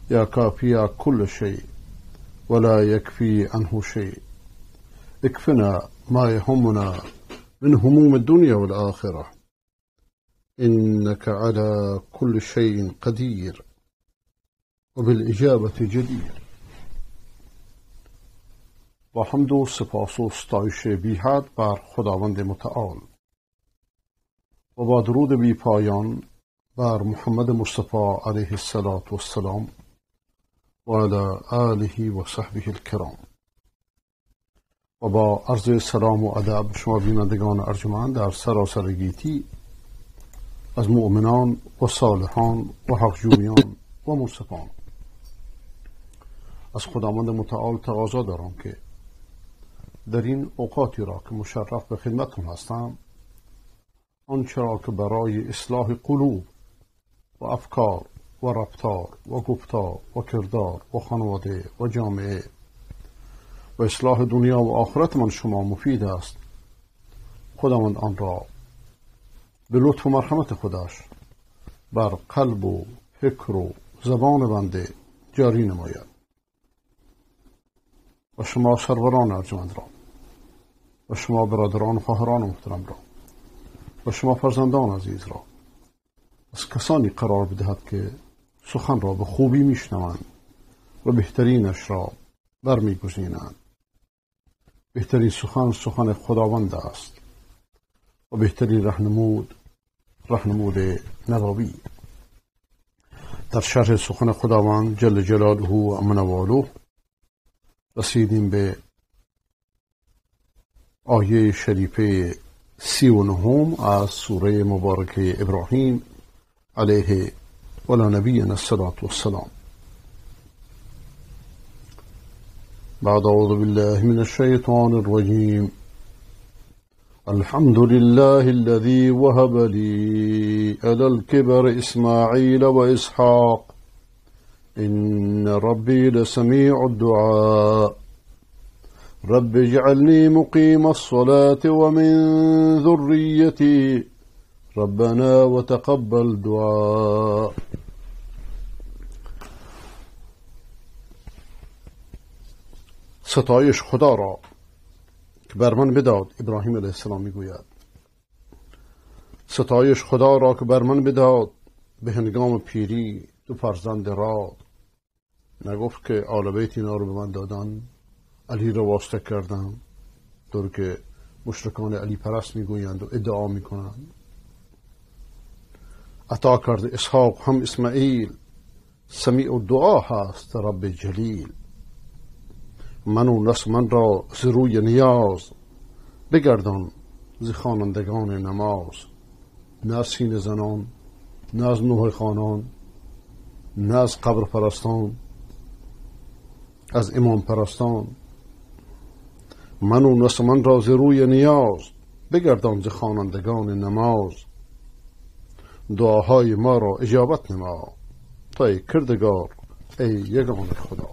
یا کافی كل شيء ولا يكفي عنه شيء. اكفنا ما يهمنا من هموم الدنيا والآخرة، إنك على كل شيء قدير وبالإجابة جدير. با حمد و سپاس و ستایش بی حد بر خداوند متعال و با درود بی پایان بر محمد مصطفی علیه الصلاة والسلام و علی آله و صحبه الکرام و با عرض سلام و ادب شما بینندگان ارجمند در سراسر گیتی از مؤمنان و صالحان و حقجویان و منصفان، از خداوند متعال تقاضا دارم که در این اوقاتی را که مشرف به خدمتتون هستم، آنچه را که برای اصلاح قلوب و افکار و رفتار و گفتار و کردار و خانواده و جامعه و اصلاح دنیا و آخرت من شما مفید است، خداوند آن را به لطف و مرحمت خودش بر قلب و فکر و زبان بنده جاری نماید و شما سروران ارجمند را و شما برادران و خواهران محترم را و شما فرزندان عزیز را از کسانی قرار بدهد که سخن را به خوبی میشنوند و بهترینش را برمیگزینند. بهترین سخن سخن خداوند است و بهترین رهنمود رهنمود نبوی. در شرح سخن خداوند جل جلاله و امن واله رسیدیم به آیه شریفه 39 از سوره مبارکه ابراهیم علیه ولا نبینا الصلاة والسلام. بعد اعوذ بالله من الشیطان الرجیم. الحمد لله الذي وهب لي على الكبر إسماعيل وإسحاق إن ربي لسميع الدعاء. رب اجعلني مقيم الصلاة ومن ذريتي ربنا وتقبل دعاء. ستایش خدا را که بر من بداد. ابراهیم علیه السلام میگوید ستایش خدا را که بر من بداد به هنگام پیری دو فرزند راد. نگفت که آل بیت اینا رو به من دادن، علی رو واسطه کردم، طور که مشرکان علی پرست میگویند و ادعا میکنند. عطا کرد اسحاق هم اسماعیل، سمیع الدعا هست رب جلیل. من و نسل من را ز روی نیاز بگردان ز خوانندگان نماز. نه از سینه زنان، نه از نوح خوانان، نه از قبر پرستان، از امام پرستان. من و نسل من را ز روی نیاز بگردان ز خوانندگان نماز. دعاهای ما را اجابت نما تا ای کردگار ای یگانه خدا.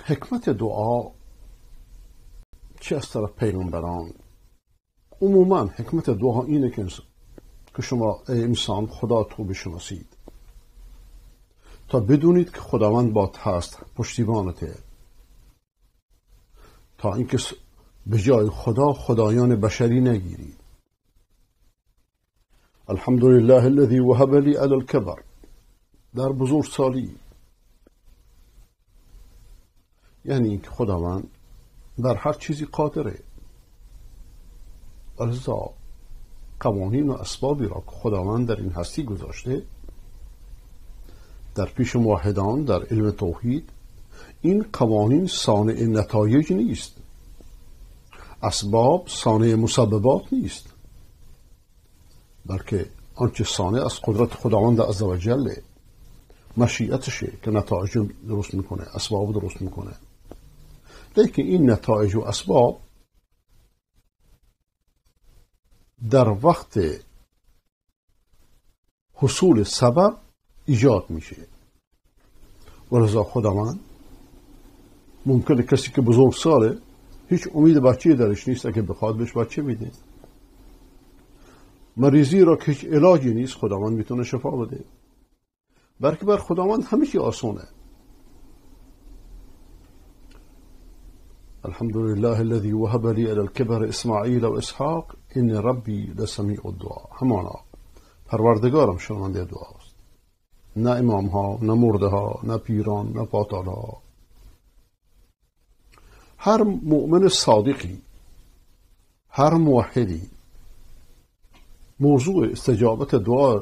حکمت دعا چه از طرف پیغمبران؟ عموما حکمت دعا اینه که شما ای انسان خدا تو بشناسید تا بدونید که خداوند بات هست، پشتیبانته، تا اینکه به جای خدا خدایان بشری نگیرید. الحمدلله الذي وهب لي على الكبر، در بزرگسالی، یعنی اینکه خداوند بر هر چیزی قادره. لذا قوانین و اسبابی را که خداوند در این هستی گذاشته در پیش موحدان در علم توحید، این قوانین صانع نتایج نیست، اسباب صانع مسببات نیست، بلکه آنچه صانع از قدرت خداوند عزوجل مشیتشه که نتایج درست میکنه، اسباب درست میکنه. لیکن این نتایج و اسباب در وقت حصول سبب ایجاد میشه. ولذا خداوند ممکنه کسی که بزرگ ساله هیچ امید بچه درش نیست، اگه بخواد بهش بچه میده. مریضی را که هیچ علاجی نیست خداوند میتونه شفا بده، بلکه بر خداوند همه چی آسونه. الحمد لله الذي وهب لي على الكبر اسماعیل و اسحاق ان ربی لسمیع الدعاء. همانا پروردگارم شنونده دعاست، نه امام ها، نه مرده ها، نه پیران، نه پاتال ها. هر مؤمن صادقی، هر موحدی موضوع استجابت دعا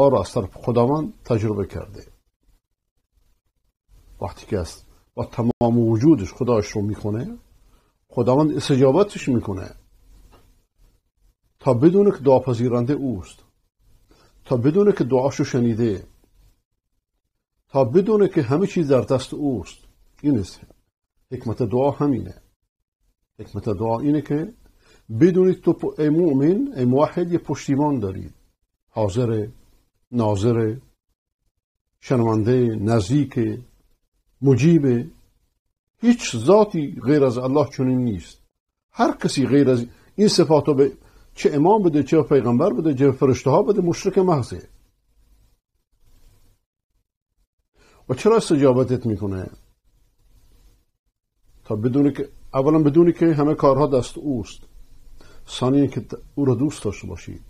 را از طرف خداوند تجربه کرده. وقتی که است با تمام وجودش خدایش رو میخونه، خداوند استجابتش میکنه تا بدونه که دعا پذیرنده اوست، تا بدونه که دعاشو شنیده، تا بدونه که همه چیز در دست اوست. این است حکمت دعا، همینه. حکمت دعا اینه که بدونید تو ای مؤمن، ای موحد، یه پشتیبان دارید، حاضر، ناظر، شنونده، نزدیک، مجیب. هیچ ذاتی غیر از الله چنین نیست. هر کسی غیر از این صفاتو به چه امام بده، چه پیغمبر بده، چه فرشته ها بده، مشرک محضه. و چرا استجابتت میکنه؟ تا بدونی که اولا بدونی که همه کارها دست اوست، ثانیا که او را دوست داشته باشید،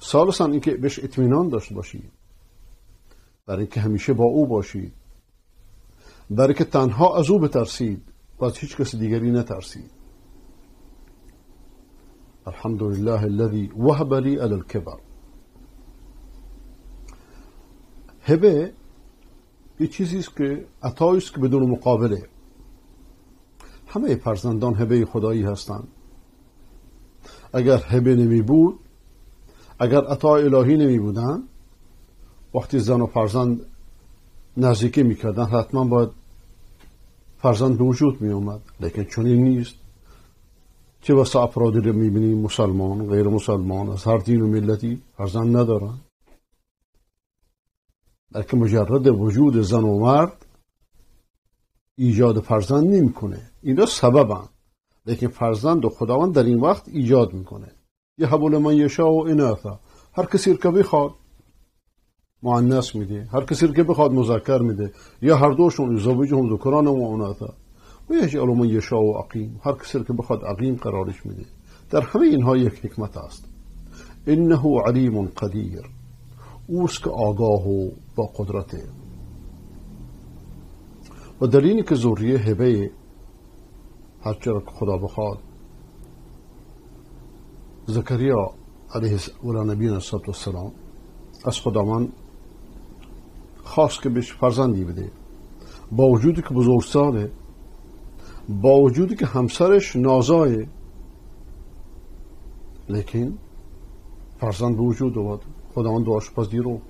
ثالثا اینکه بهش اطمینان داشته باشید، برای اینکه همیشه با او باشید، برای که تنها از او بترسید و از هیچ کس دیگری نترسید. الحمد لله الذي وهب لي على الكبر. هبه یه چیزی است که عطایی است که بدون مقابله. همه فرزندان هبه خدایی هستند. اگر هبه نمی بود، اگر عطای الهی نمی بودن، وقتی زن و فرزند نزدیکی میکردن حتما باید فرزند به وجود می اومد، لیکن چنین نیست. چه بسا افرادی رو میبینیم مسلمان، غیر مسلمان، از هر دین و ملتی فرزند ندارن، بلکه مجرد وجود زن و مرد ایجاد فرزند نمیکنه. اینا سببن، لیکن فرزند و خداوند در این وقت ایجاد میکنه. یهب لمن یشاء اناثا، هر کسی که بخواد مؤنث میده، هر کسی که بخواد مذکر میده، یا هر دوشون یزوجهم ذکرانا و اناثا و یجعل من یشاء عقیم، هر کسی که بخواد عقیم قرارش میده. در همه اینها یک حکمت است. انه علیم قدیر، اوست که آگاه و با قدرته. و دلیلی که ذریه هبه، هر چرا که خدا بخواد، زکریا علیه و نبینا السلام از خداوند خواست که بهش فرزندی بده، با وجودی که بزرگساله، با وجودی که همسرش نازایه، لیکن فرزند به وجود آورد. خداوند دعاش پذیرفت.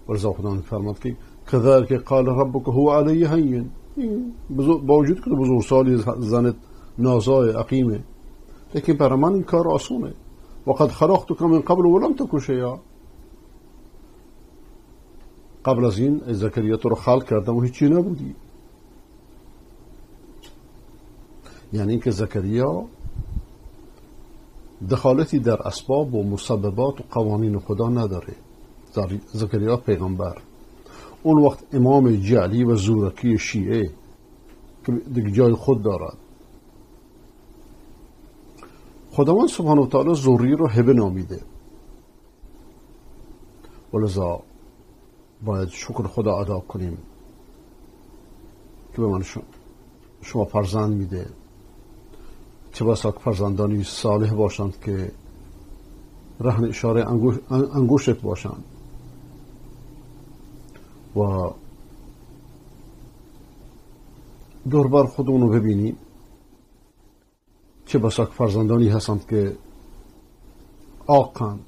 ولذا خداوند فرمود که كذلك قال ربك هو علی هین. با وجود که بزرگسالی، زنت نازای، عقیمه، لیکن برای من این کار آسونه. وقد خلقتك من قبل ولم تك شيئا. قبل از این زکریا تو رو خلق کردم و هیچی نبودی. یعنی اینکه زکریا دخالتی در اسباب و مسببات و قوانین خدا نداره. زکریا پیغمبر، اون وقت امام جعلی و زورکی شیعه که دیگه جای خود دارد. خداوند سبحانه و تعالی ذریه رو هبه نامیده، ولذا باید شکر خدا ادا کنیم که به من شما فرزند میده. چه بسا که فرزندانی صالح باشند که رهن اشاره انگشت باشند و دور بر خودمون رو ببینیم. چه بسا که فرزندانی هستند که عاقند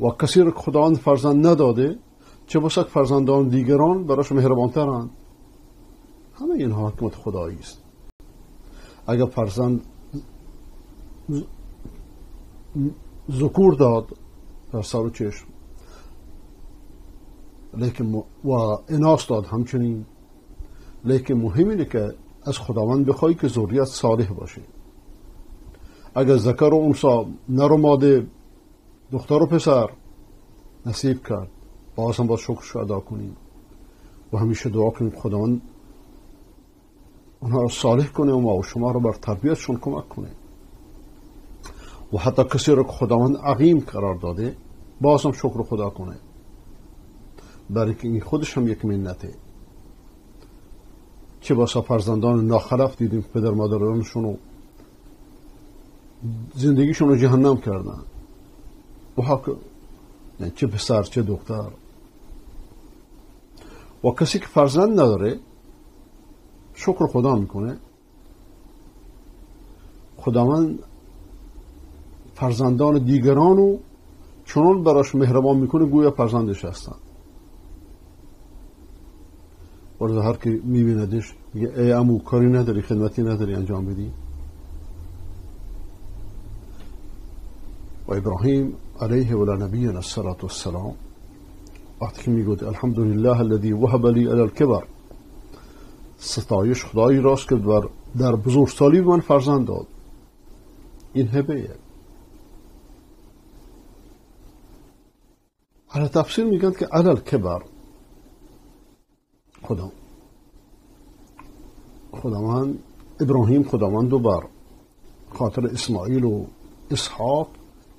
و کسی رو که خداوند فرزند نداده، چه بسا که فرزندان دیگران براش مهربانترند. همه اینها حکمت خدایی است. اگر فرزند ذکور داد در سر و چشم، لیکن و اناث داد همچنین. لیکن مهم اینه که از خداوند بخوای که ذریت صالح باشه. اگر ذکر و انثی، نر و ماده، دختر و پسر نصیب کرد، باز هم باید شکرش ادا کنیم و همیشه دعا کنیم خداوند اونها رو صالح کنه و ما و شما رو بر تربیتشون کمک کنه. و حتی کسی رو که خداوند عقیم قرار داده باز هم شکر خدا کنه، برای که این خودش هم یک منته. چه بسا فرزندان ناخلف دیدیم که پدر مادرانشون رو زندگیشون رو جهنم کردن، و حق چه پسر چه دختر. و کسی که فرزند نداره شکر خدا میکنه، خداوند فرزندان دیگرانو چنان براش مهربان میکنه گویا فرزندش هستن. ورزه هر کی میبیندش میگه ای عمو کاری نداری، خدمتی نداری انجام بدی. و ابراهیم علیه و نبینا الصلاة والسلام وقتی که میگفت الحمدلله الذی وهب لی علی الکبر، ستایش خدایی راست که در بزرگسالی من فرزند داد. این هبه. علی تفسیر میگن که علی الکبر خداوند ابراهیم خداوند رو بر خاطر اسماعیل و اسحاق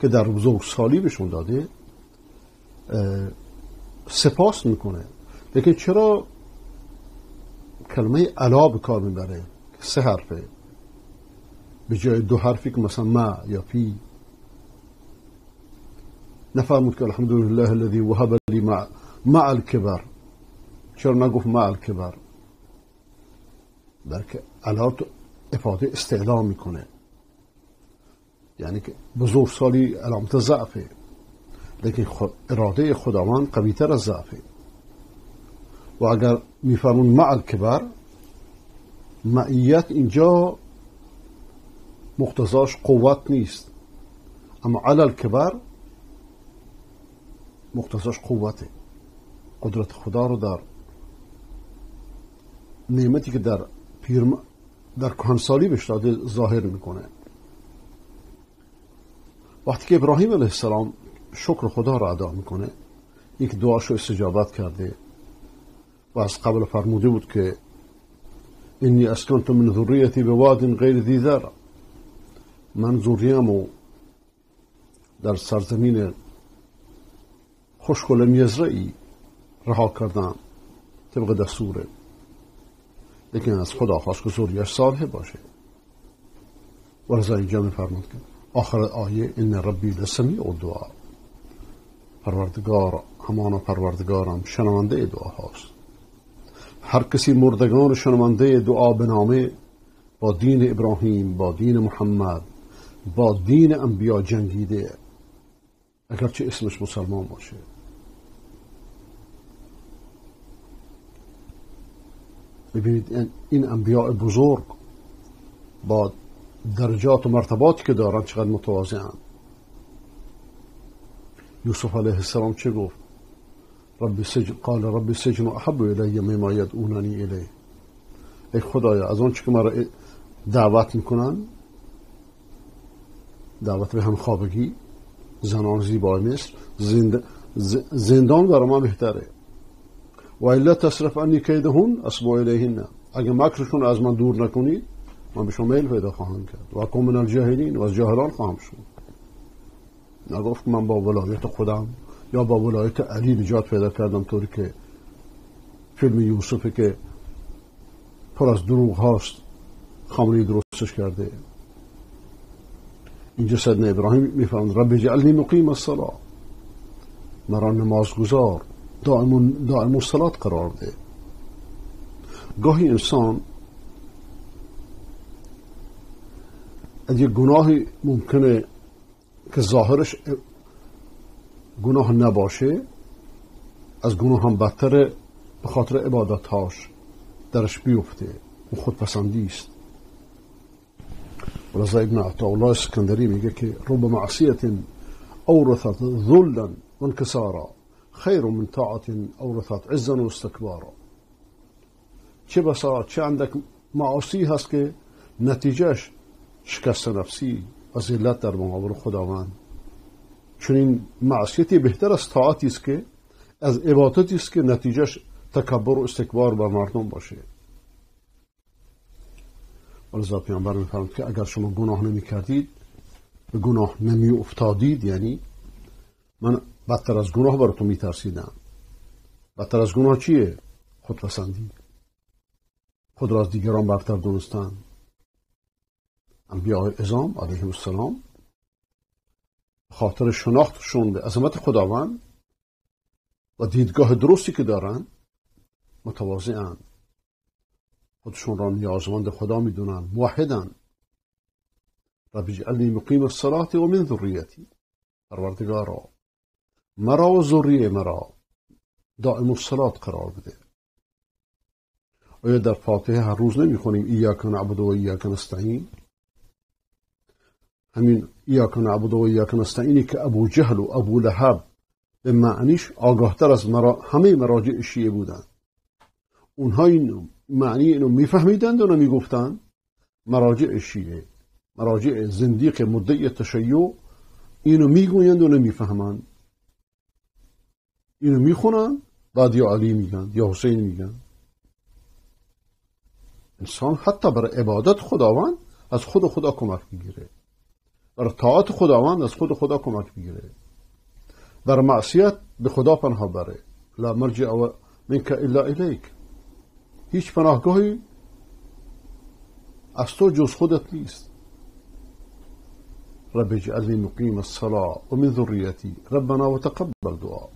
که در بزرگسالی بهشون داده سپاس میکنه. لیکن چرا کلمه علا به کار میبره که سه حرفه به جای دو حرفی که مثلا ما یا فی؟ نفرمود که الحمدلله الذی وهب لی مع الکبر. چرا نگفت مع الکبر؟ بلکه علا افاده استعلا میکنه، یعنی که بزرگسالی علامت ضعفه، لیکن اراده خداوند قویتر از ضعفه. و اگر میفرمون مع الکبر، معیت اینجا مقتضاش قوت نیست، اما علی الکبر مقتضاش قوته. قدرت خدا رو در نعمتی که در در کهنسالی بهش داده ظاهر میکنه. وقتی که ابراهیم علیه السلام شکر خدا رو ادا میکنه، یک دعاشو استجابت کرده و از قبل فرموده بود که انی اسکنت من ذریتی بواد غیر ذی زرع، من ذریه‌مو در سرزمین خشک و لم یزرعی رها کردم طبق دستوره، لیکن از خدا خواست که ذریه‌اش صالح باشه. و رضا اینجا میفرمود که آخر آیه ان ربی لسمیع الدعاء، پروردگار همانا پروردگارم شنونده دعا هاست. هر کسی مردگان شنونده دعا به نامه با دین ابراهیم، با دین محمد، با دین انبیا جنگیده، اگرچه اسمش مسلمان باشه. ببینید این انبیاء بزرگ با درجات و مرتباتی که دارن چقدر متواضعن. یوسف علیه السلام چه گفت؟ رب سجن، قال رب السجن احب الی مما یدعوننی الیه. ای خدایا از آن چه که مرا دعوت میکنن، دعوت به همخوابگی، زنان زیبای مصر، زندان برای من بهتره. و الا تصرف عنی کیدهن اصب الیهن، اگه مکرشون از من دور نکنید من به شما میل پیدا خواهم کرد. و اکون من الجاهلین، و از جاهلان خواهم شد. نگفت من با ولایت خودم یا با ولایت علی نجات پیدا کردم، طوری که فیلم یوسفی که پر از دروغ هاست خامنه‌ای درستش کرده. اینجا سیدنا ابراهیم میفرماید رب اجعلنی مقیم الصلاه، مرا نمازگزار دائم الصلاه قرار ده. گاهی انسان از یک گناهی ممکنه که ظاهرش گناه نباشه، از گناه هم بدتره، به خاطر عبادتهاش درش بیفته، اون خودپسندی است. ولذا ابن عطاء اسکندری میگه که رب معصیت اورثت ذلا وانکسارا خیر من طاعة اورثت عزا و استکبارا. چه بسا چه اندک معاصی هست که نتیجهش شکست نفسی و ذلت در مقابل خداوند. چون این معصیتی بهتر از طاعتی است که از عبادتی است که نتیجهش تکبر و استکبار بر مردم باشه. ولذا پیامبر می‌فرمود که اگر شما گناه نمی‌کردید، به گناه نمی‌افتادید، یعنی من بدتر از گناه براتون می‌ترسیدم. بدتر از گناه چیه؟ خودپسندی، خود را از دیگران برتر دونستن. انبیاء عظام علیهم السلام خاطر شناختشون به عظمت خداوند و دیدگاه درستی که دارن متواضعن، خودشون را نیازمند خدا میدونن، موحدن. رب اجعلنی مقیم الصلاة و من ذریتی، پروردگارا مرا و ذریه مرا دائم الصلاة قرار بده. آیا در فاتحه هر روز نمیخونیم ایاک نعبد و ایاک نستعین؟ همین ایاک نعبد و ایاک نستعینی که ابو جهل و ابو لهب به معنیش آگاهتر از همه مراجع شیعه بودند. اونها این معنی اینو میفهمیدند و نمیگفتند. مراجع شیعه، مراجع زندیق مدعی تشیع اینو میگویند و نمیفهمند. اینو میخونن بعد یا علی میگن یا حسین میگن. انسان حتی برای عبادت خداوند از خود خدا کمک میگیره، برای طاعت خداوند از خود خدا کمک میگیره، برای معصیت به خدا پناه بره. لا مرجع منک الا الیک، هیچ پناهگاهی از تو جز خودت نیست. رب اجعلنی مقیم الصلاة و من ذریتی ربنا و تقبل دعا.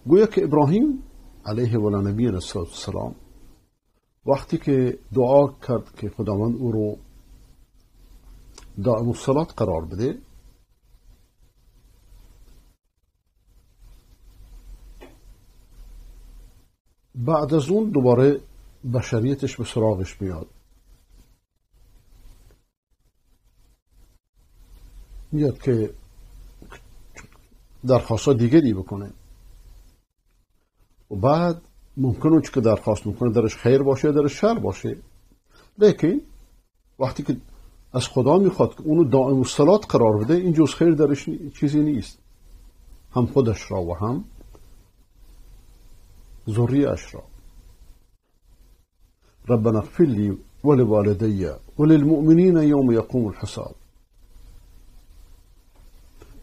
گویا که ابراهیم علیه و نبینا السلام وقتی که دعا کرد که خداوند او رو دائم الصلاة قرار بده، بعد از اون دوباره بشریتش به سراغش میاد، میاد که درخواست دیگری بکنه و بعد ممکنه که درخواست میکنه درش خیر باشه درش شر باشه، لیکن وقتی که از خدا میخواد که اونو دائم الصلاة قرار بده، این جز خیر درش چیزی نیست، هم خودش را و هم ذریه‌اش را. ربنا اغفر لي ولوالدي وللمؤمنین یوم یقوم الحساب.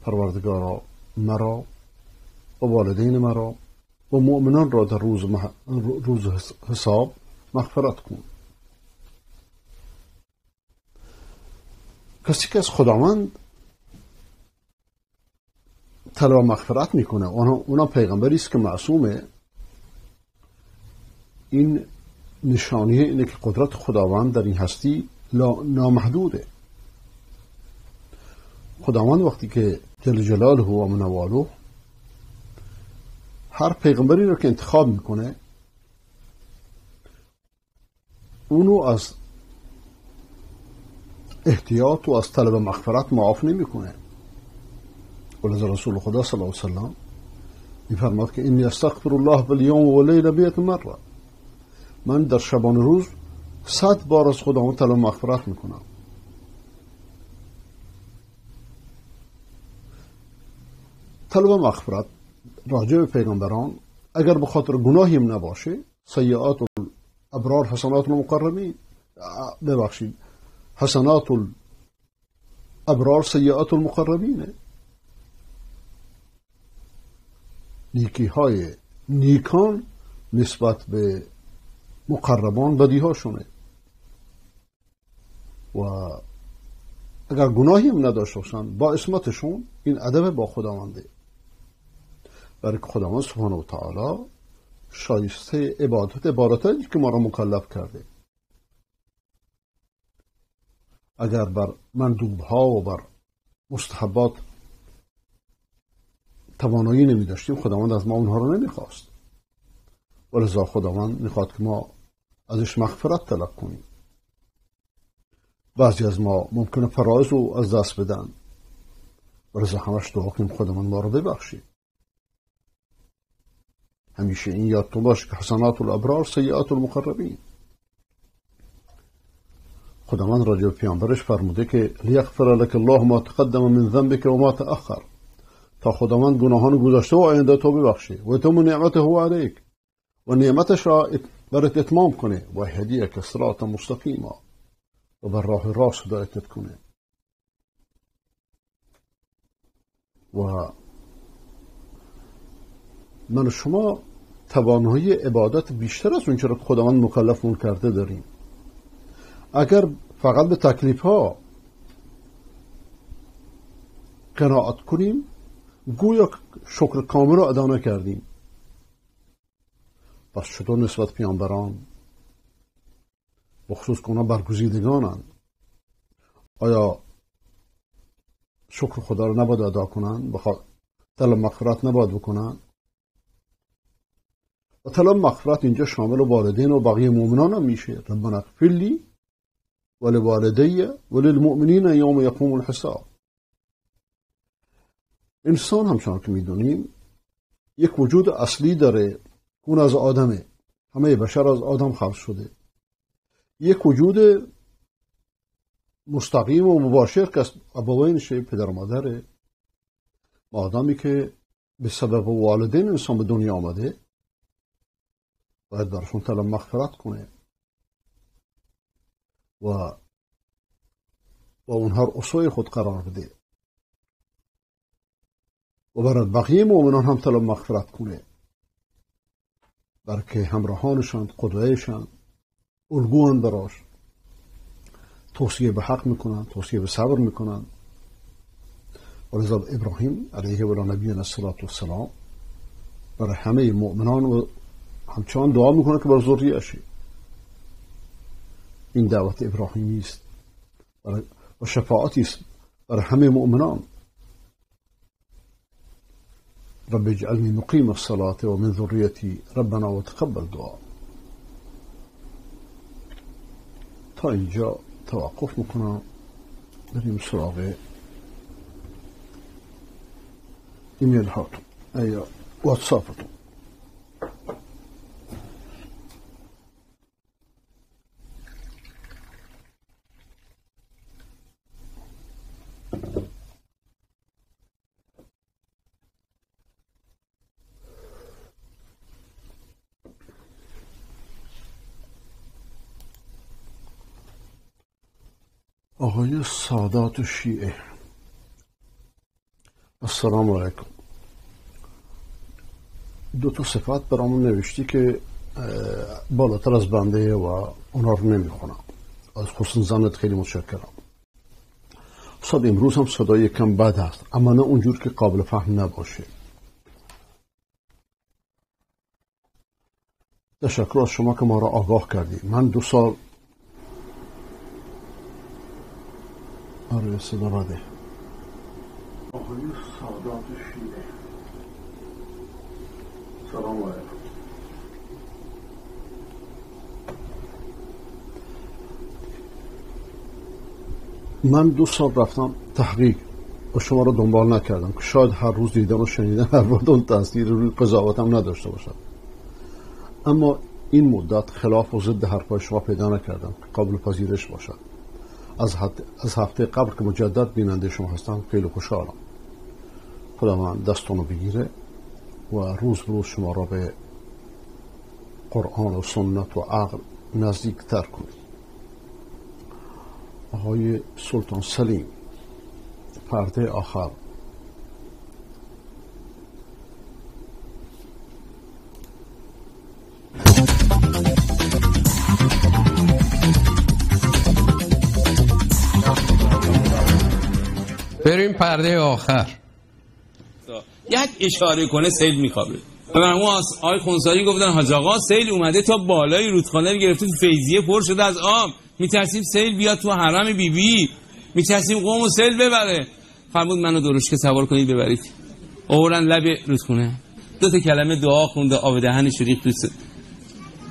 پروردگارا مرا و والدین مرا و مؤمنان را در روز حساب مغفرت کن. کسی که از خداوند طلب مغفرت میکنه، اونا پیغمبری است که معصومه، این نشانیه اینه که قدرت خداوند در این هستی نامحدوده. خداوند وقتی که جل جلاله و من واله هر پیغمبری رو که انتخاب میکنه، اونو از احتیاط و از طلب مغفرت معاف نمیکنه. ولذا رسول خدا صلی الله علیه و سلم میفرماد که انی استغفر الله بالیوم و لیله 100 مره، من در شبانه روز 100 بار از خداوند طلب مغفرت میکنم. طلب مغفرت راجع به پیغمبران اگر به خاطر گناهیم نباشه، سیئات الابرار حسنات المقربین، ببخشید حسنات الابرار سیئات المقربینه، نیکی های نیکان نسبت به مقربان بدیهاشونه و اگر گناهی هم نداشته باشن با عصمتشون، این ادب با خداونده، برای که خداوند سبحانه و تعالی شایسته عبادت بالاتری که ما را مکلف کرده. اگر بر مندوب ها و بر مستحبات توانایی نمی داشتیم، خداوند از ما اونها رو نمیخواست. ولذا خداوند میخواد که ما ازش مغفرت طلب کنیم. بعضی از ما ممکنه فرائض رو از دست بدن، ولذا همش دعا کنیم خداوند ما رو ببخشید. همیشه این یادتون باشه که حسنات الابرار سیئات المقربین. خداوند راجع به پیامبرش فرموده که لیغفر لک الله ما تقدم من ذنبک و ما تأخر، تا خداوند گناهان گذشته و آینده تو ببخشه و تو نعمته علیک و نعمتش را برات اتمام کنه و هدیک صراط مستقیما و بر راه راست هدایتت کنه. و من و شما توانایی عبادت بیشتر از اون چرا که خداوند مکلفمون کرده داریم. اگر فقط به تکلیف ها قناعت کنیم گویا شکر کامل رو ادا نکردیم. پس چطور نسبت پیامبران، بخصوص که اونا برگزیدگانند، آیا شکر خدا رو نباید ادا کنند؟ طلب مغفرت نباید بکنند؟ و طلب مغفرت اینجا شامل والدین و بقیه مؤمنان هم میشه. ربنا اغفر لی و لوالدی و للمؤمنین یوم یقوم الحساب. انسان همچنان که میدونیم یک وجود اصلی داره، اون از آدمه، همه بشر از آدم خلق شده. یک وجود مستقیم و مباشر که از ابوینشه، پدر و مادره. آدمی که به سبب والدین انسان به دنیا آمده باید براشون طلب مغفرت کنه و اونها رو اسوه خود قرار بده و برای بقیه مؤمنان هم طلب مغفرت کنه، بلکه همراهانشان، قدوهشان، الگوان براش. توصیه به حق میکنن، توصیه به صبر میکنن. و لذا ابراهیم علیه و نبینا الصلاة والسلام برای همه مؤمنان و همچنان دعا میکنه که بر ذریه‌اش. این دعوت ابراهیمی است و شفاعتی است برای همه مؤمنان. رب اجعلنی مقیم الصلاة و من ذریتی ربنا و تقبل دعا. تا اینجا توقف میکنم، بریم سراغ ایمیل هاتون یا واتساپتون. آقای سادات شیعه، السلام علیکم. دو تا صفت برامون نوشتی که بالاتر از بنده و اونا رو نمیخونم. از حسن ظنت خیلی متشکرم. استاد امروز هم صدای یکم بد هست، اما نه اونجور که قابل فهم نباشه. تشکر از شما که ما را آگاه کردی. من 2 سال آره صدا بده. آقای سادات شیعه، سلام علیکم. من 2 سال رفتم تحقیق و شما رو دنبال نکردم که شاید هر روز دیدن و شنیدن هر بار اون تاثیر روی قضاوتم نداشته باشد. اما این مدت خلاف و ضد حرفای شما پیدا نکردم که قابل پذیرش باشد. از هفته قبل که مجدد بیننده شما هستم خیلی خوشحالم. خداوند دستتون رو بگیره و روز به روز شما را به قرآن و سنت و عقل نزدیکتر کنه. آقای سلطان سلیم، پرده آخر. بریم پرده آخر. یک اشاره کنه سیل میخوابه. مرحوم آقای خونساری گفتن حاج آقا سیل اومده تا بالای رودخانه گرفته، فیضیه پر شده از آب، میترسیم سیل بیاد تو حرم بیبی، بی. میترسیم قوم و سیل ببره. فرمود منو درشکه سوار کنید ببرید. آوردن لب رودخونه، 2 تا کلمه دعا خوند، آب دهنش ریخت تو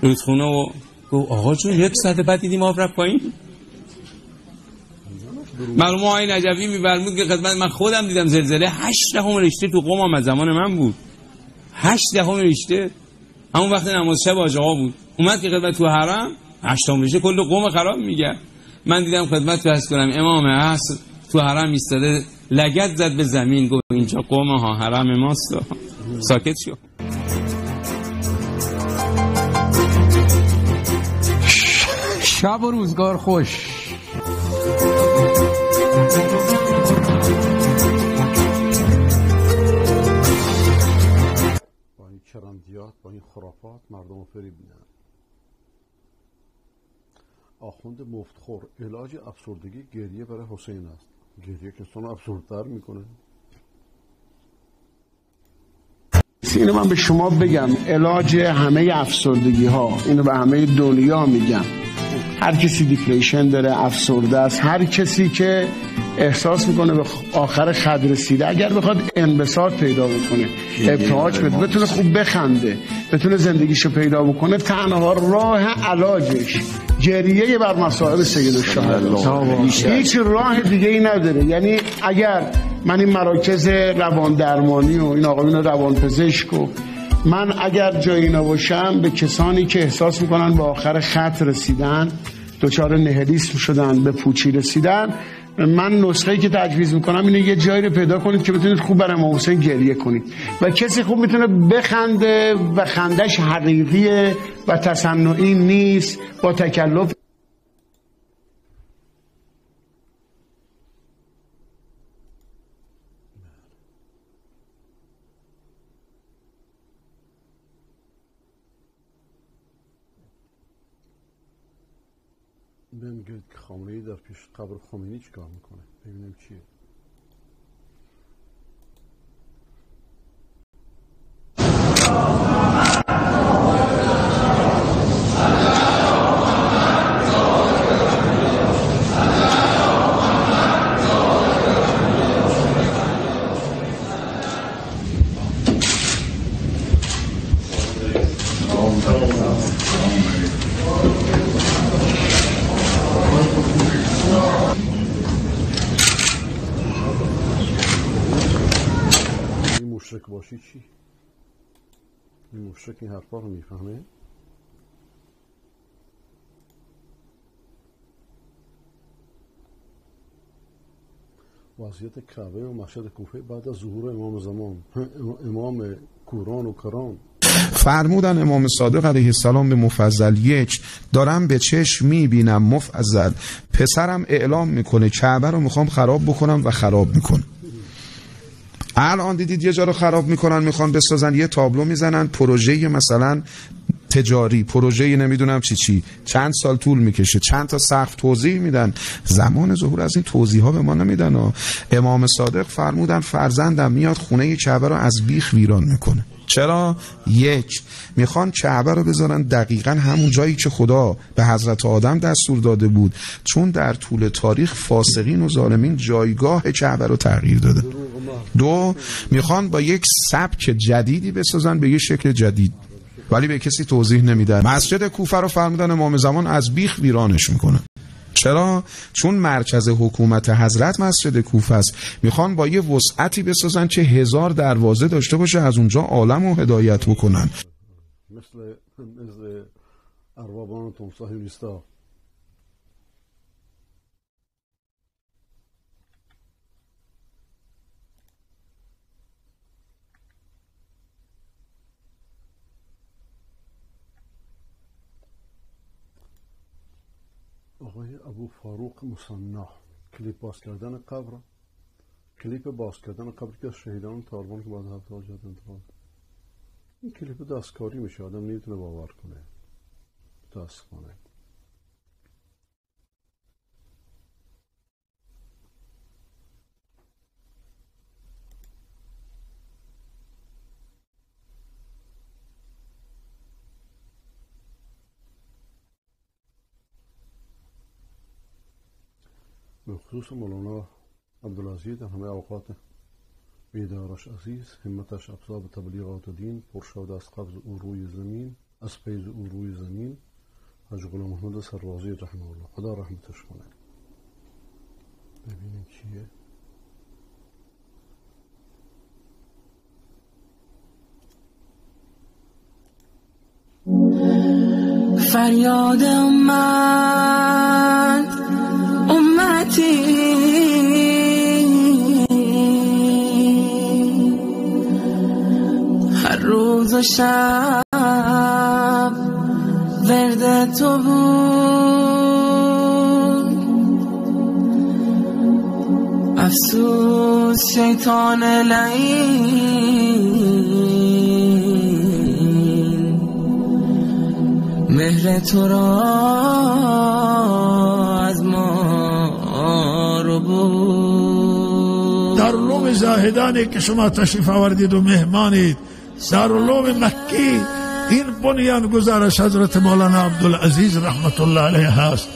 رودخونه و گفت آقا جون 1 ساعت بعد دیدیم آب رفت پایین. مرحوم آقای نجفی می‌فرمود که خدمت من خودم دیدم زلزله 8 دهم ریشتر تو قم هم از زمان من بود، 8 دهم ریشتر. همون وقت نماز شب حاج آقا بود، اومد که خدمت تو حرم 8 میشه کل قوم خراب میگه. من دیدم خدمت عرض کنم امام عصر تو حرم ایستاده، لگد زد به زمین، گفت اینجا قوم ها حرم ماست. ساکت شو. شب و روزگار خوش. با این چرندیات، با این خرافات مردم رو فریب میدن. آخوند مفتخور، علاج افسردگی گریه برای حسین است. گریه که انسان افسرده‌تر میکنه. اینو من به شما بگم، علاج همه افسردگی ها، اینو به همه دنیا میگم، هر کسی depression داره، افسرده است، هر کسی که احساس میکنه به آخر خط رسیده، اگر بخواد انبساط پیدا بکنه، ابتهاج بده، بتونه خوب بخنده، بتونه زندگیشو پیدا بکنه، تنها راه علاجش گریه بر مصائب سید الشهدا، هیچ راه دیگه ای نداره. یعنی اگر من این مراکز روان درمانی و این آقایون روانپزشک و من اگر جایی نباشم، به کسانی که احساس میکنن به آخر خط رسیدن، دچار نهلیسم شدن، به پوچی رسیدن، من نسخه‌ای که تجویز میکنم اینه یه جایی رو پیدا کنید که بتونید خوب برای امام حسین گریه کنید و کسی خوب میتونه بخنده و خندش حقیقیه و تصنعی نیست، با تکلف. بهم که خامنه‌ای در پیش قبر خمینی چیکار میکنه، ببینیم چیه. مشرک باشی چی؟ این مشرک این حرفا رو میفهمه؟ وضعیت کعبه و مسجد کوفه بعد از ظهور امام زمان، امام کوران و کران. فرمودن امام صادق علیه السلام به مفضل یک، دارم به چشم میبینم مفضل پسرم اعلام میکنه کعبه رو میخوام خراب بکنم و خراب میکنه. الان دیدید یه جا رو خراب میکنن، میخوان بسازن، یه تابلو میزنن، پروژه مثلا تجاری، پروژه نمیدونم چی چی، چند سال طول میکشه، چند تا سقف توضیح میدن. زمان ظهور از این توضیح ها به ما نمیدن. و امام صادق فرمودن فرزندم میاد خونه کعبه رو از بیخ ویران میکنه. چرا؟ یک، میخوان کعبه رو بذارن دقیقا همون جایی که خدا به حضرت آدم دستور داده بود، چون در طول تاریخ فاسقین و ظالمین جایگاه کعبه رو تغییر داده. دو، میخوان با یک سبک جدیدی بسازن به یک شکل جدید، ولی به کسی توضیح نمیدن. مسجد کوفه رو فرمودن امام زمان از بیخ ویرانش میکنه. چرا؟ چون مرکز حکومت حضرت مسجد کوفه است. میخوان با یه وسعتی بسازن که 1000 دروازه داشته باشه، از اونجا عالم رو هدایت بکنن. مثل اربابان صهیونیستا. آقای ابو فاروق مصنع، کلیپ باز کردن قبر، کلیپ باز کردن قبر که از شهیدان طالبان که بعد هفته ها جهت انتقال، این کلیپ دستکاری میشه، آدم نمیتونه باور کنه، متاسفانه. به خصوص مولانا عبدالعزیز در همه اوقات بیدارش عزیز، همتش افزا به تبلیغات دین، پر شد از قبض او روی زمین، از فیض او روی زمین. حاج غلام محمد سروازی رحمه الله، خدا رحمتش کنه. ببینیم چیه. فریاد امت امتی، هر روز و شب ورد تو بود. افسوس شیطان لعین مهر تو را از ما رو بود. دارالعلوم زاهدانی که شما تشریف آوردید و مهمانید، دارالعلوم مکی، این بنیان گزارش حضرت مولانا عبدالعزیز رحمت الله علیه هست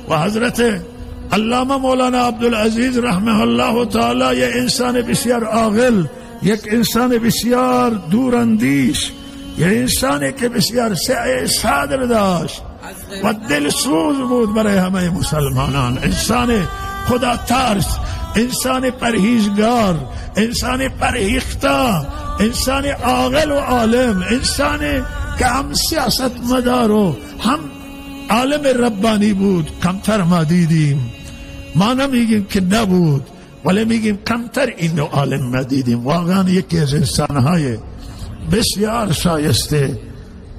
و حضرت علامه مولانا عبدالعزیز رحمه الله تعالی یک انسان بسیار عاقل، یک انسان بسیار دوراندیش، یک انسانی که بسیار سعه صدر داشت و دلسوز بود برای همه مسلمانان، انسان خدا ترس، انسان پرهیزگار، انسان پرهیخته، انسان عاقل و عالم، انسان که هم سیاست مدار و هم عالم ربانی بود. کمتر ما دیدیم، ما نمیگیم که نبود، ولی میگیم کمتر اینو عالم ما دیدیم. واقعا یکی از انسانهای بسیار شایسته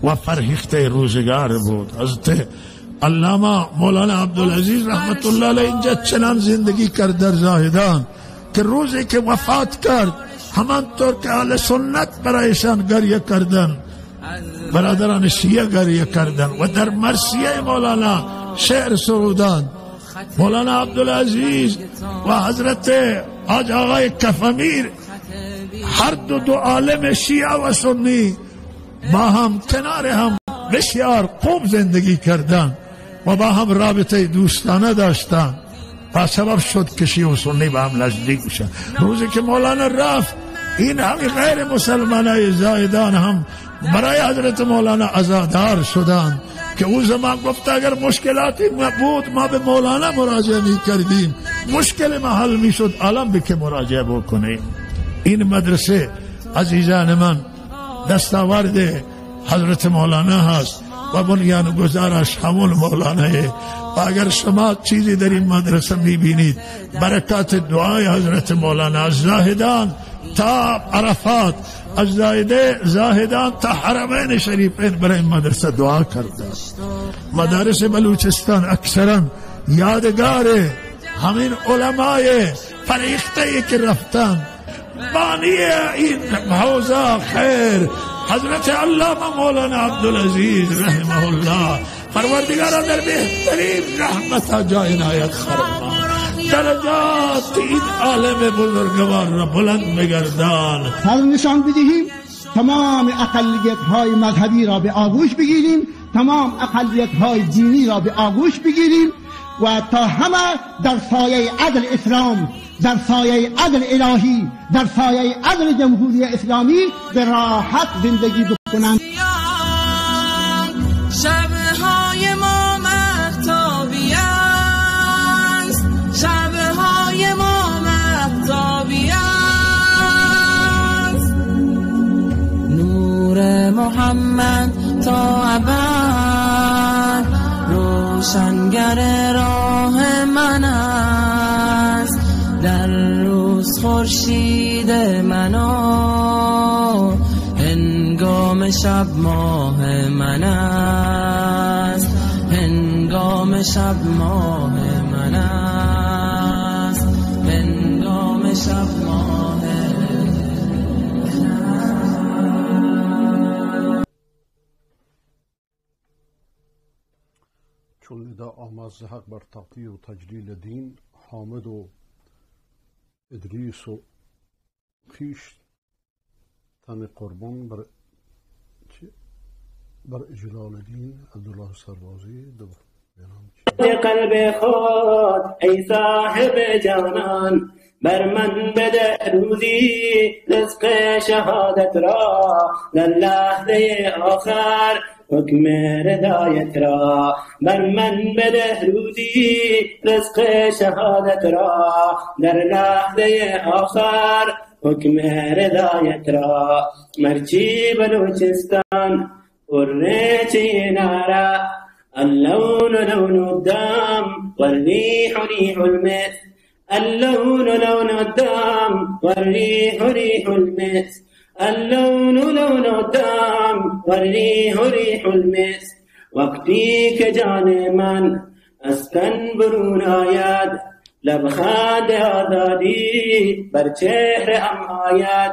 و فرهیخته روزگار بود. حضرت علامه مولانا عبدالعزیز رحمت الله علیه اینجا چنان زندگی کرد در زاهدان که روزی که وفات کرد، همانطور که اهل سنت برایشان گریه کردن، برادران شیعه گریه کردن و در مرثیه مولانا شعر سرودان. مولانا عبدالعزیز و حضرت حاج آقای کفمیر، هر دو عالم شیعه و سنی با هم کنار هم بسیار خوب زندگی کردن و با هم رابطه دوستانه داشتن و سبب شد که شیعه و سنی با هم نزدیک بشن. روزی که مولانا رفت، این همه غیر مسلمان زاهدان هم برای حضرت مولانا عزادار شدند که او زمان گفت اگر مشکلاتی بود ما به مولانا مراجعه می کردیم، مشکل ما حل می شد، الان به که مراجعه بکنیم. این مدرسه عزیزان من دستاورد حضرت مولانا هست و بنیان گزارش همون مولاناه. و اگر شما چیزی در این مدرسه میبینید، برکات دعای حضرت مولانا از زاهدان تا عرفات، از زاهدان تا حرمین شریفین برای این مدرسه دعا کرده. مدارس بلوچستان اکثرا یادگار همین علمای فریخته که رفتن، بانی این حوزه خیر حضرت علامه مولانا عبدالعزیز رحمه الله، پروردگارا در بهترین رحمت جای عنایت فرما، درجات این عالم بزرگوار را بلند بگردان. هر نشان بدهیم تمام اقلیت های مذهبی را به آغوش بگیریم، تمام اقلیت های دینی را به آغوش بگیریم و تا همه در سایه عدل اسلام، در سایه عدل الهی، در سایه عدل جمهوری اسلامی به راحت زندگی بکنند. شبهای ما مهتابی است، شبهای ما مهتابی است، نور محمد تا ابد روشنگر راه من است، در روز خورشید منو هنگام شب ماه من است، هنگام شب ماه من است، هنگام شب ماه. چون ندا آمد ز حق بر تقدیر و تجلیل دین، حامد و ادریس و خویش تن قربان بر اجلال دین. عبدالله سربازی دو قلب خود ای صاحب جانان، بر من بده روزی رزق شهادت را، در لحظه آخر حکم رضایت را، بر من بده روزی رزق شهادت را، در لحظه آخر حکم رضایت را. مرچی بلوچستان پرچی نارا، اللون لون الدم والريح ريح المسك، اللون لون الدم والريح ريح المسك، اللون لون الدم والريح ريح المسك. وقتی که جان من از تن برون آید، لبخند آزادی بر چهره ام آید.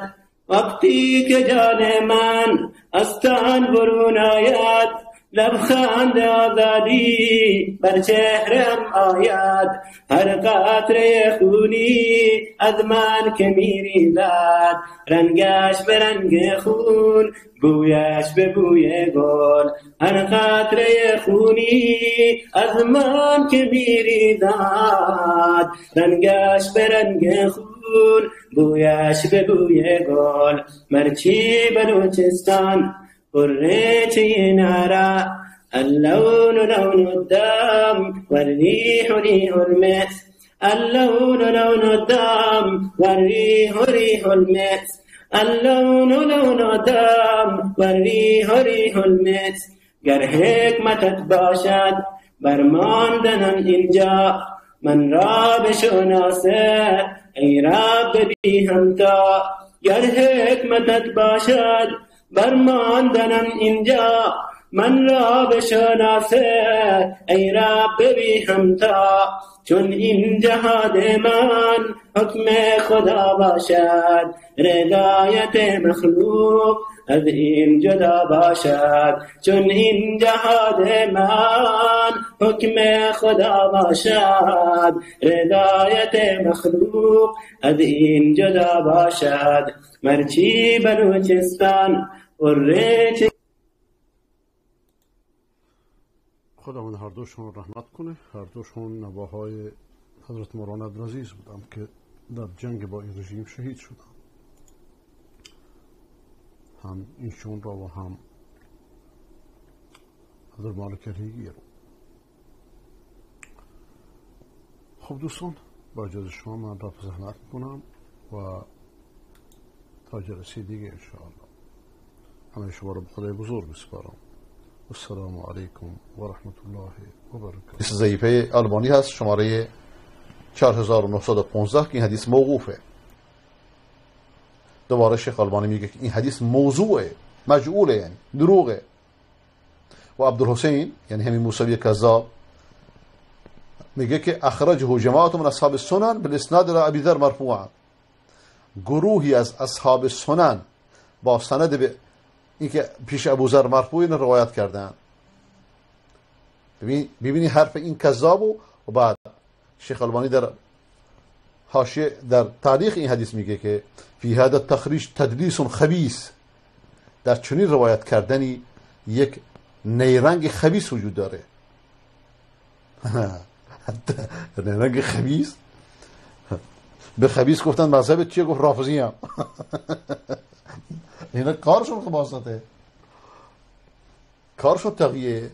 وقتی که جان من از تن برون آید، لبخند آزادی بر چهره ام آید. هر قطره خونی از من که میریزد، رنگش به رنگ خون، بویش به بوی گل. هر قطره خونی از من که میریزد، رنگش به رنگ خون، بویش به بوی گل. مرچی بلوچستان پرچه نارا، اللون لون الدم والريح ريح المسك، اللون لون الدم والريح ريح المسك، اللون لون الدم والريح ريح المسك. گر حکمتت باشد بر ماندنم اینجا، من را بشناسه ای رب بی همتا. گر حکمتت باشد بر ماندنم اینجا، من را بشناسه ای رب بی همتا. چون این جهاد من حکم خدا باشد، رضایت مخلوق از این جدا باشد. چون این جهاد من حکم خدا باشد، رضایت مخلوق از این جدا باشد. مرچی بلوچستان پرچه. خداوند هر دوشون رحمت کنه. هر دوشون نواهای حضرت مولانا عبدالعزیز بودم که در جنگ با این رژیم شهید شدن، هم اینشون را و هم حضرت مالک ریگی رو. خب دوستان، با اجازه شما من رفع زحمت میکنم و تا جلسه دیگه انشاءالله همه شما رو به خدای بزرگ میسپارم. السلام علیکم و رحمت الله و برکاته. حدیث ضعیفه آلبانی هست، شماره 4915، که این حدیث موقوفه. دوباره شیخ آلبانی میگه که این حدیث موضوعه، مجعوله، یعنی دروغه. و عبدالحسین، یعنی همین موسوی کذاب، میگه که اخرجه جماعت من اصحاب السنن بالاسناد الى ابی ذر مرفوعا. گروهی از اصحاب سنن با سند به اینکه پیش ابوذر مرفوع این روایت کردن. ببینی حرف این کذاب. و بعد شیخ البانی در حاشیه در تاریخ این حدیث میگه که فی هذا التخریج تدلیس خبیث، در چنین روایت کردنی یک نیرنگ خبیث وجود داره. نیرنگ خبیث. به خبیث گفتن مذهب چیه؟ گفت رافضی هم. اینا کارشون خباثته، کارشون تقیه.